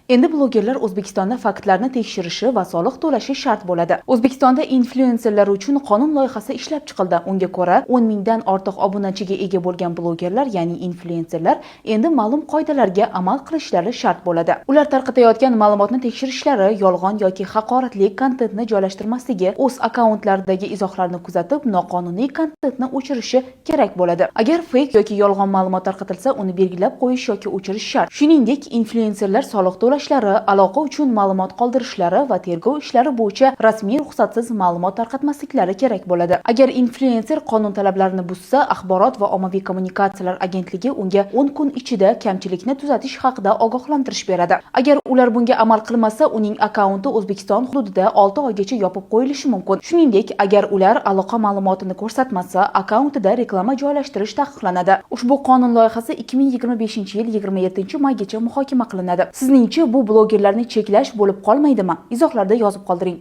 Endi blogerlar O'zbekistonda faktlarni tekshirishi va soliq to'lashi shart bo'ladi. O'zbekistonda inflyuenserlar uchun qonun loyihasi ishlab chiqildi. Unga ko'ra, 10 mingdan ortiq obunachiga ega bo'lgan blogerlar, ya'ni inflyuenserlar endi ma'lum qoidalarga amal qilishlari shart bo'ladi. Ular tarqatayotgan ma'lumotni tekshirishlari, yolg'on yoki haqoratli kontentni joylashtirmasligi, o'z akkauntlaridagi izohlarni kuzatib, noqonuniy kontentni o'chirishi kerak bo'ladi. Agar feyk yoki yolg'on ma'lumot tarqatilsa, uni belgilab qo'yish yoki o'chirish shart. Shuningdek, inflyuenserlar soliq to'lashlari, aloqa uchun ma'lumot qoldirishlari va tergov ishlari bo'yicha rasmiy ruxsatsiz ma'lumot tarqatmasliklari kerak bo'ladi. Agar inflyuenser qonun talablarini buzsa, Axborot va ommaviy kommunikatsiyalar agentligi unga 10 kun ichida kamchilikni tuzatish haqida ogohlantirish beradi. Agar ular bunga amal qilmasa, uning akkaunti O'zbekiston hududida 6 oygacha yopib qo'yilishi mumkin. Shuningdek, agar ular aloqa ma'lumotini ko'rsatmasa, akkauntida reklama joylashtirish taqiqlanadi. Ushbu qonun loyihasi 2025-yil 27 maygacha muhokama qilinadi. Sizningcha, bu blogerlarni cheklash bo'lib qolmaydimi? Izohlarda yozib qoldiring.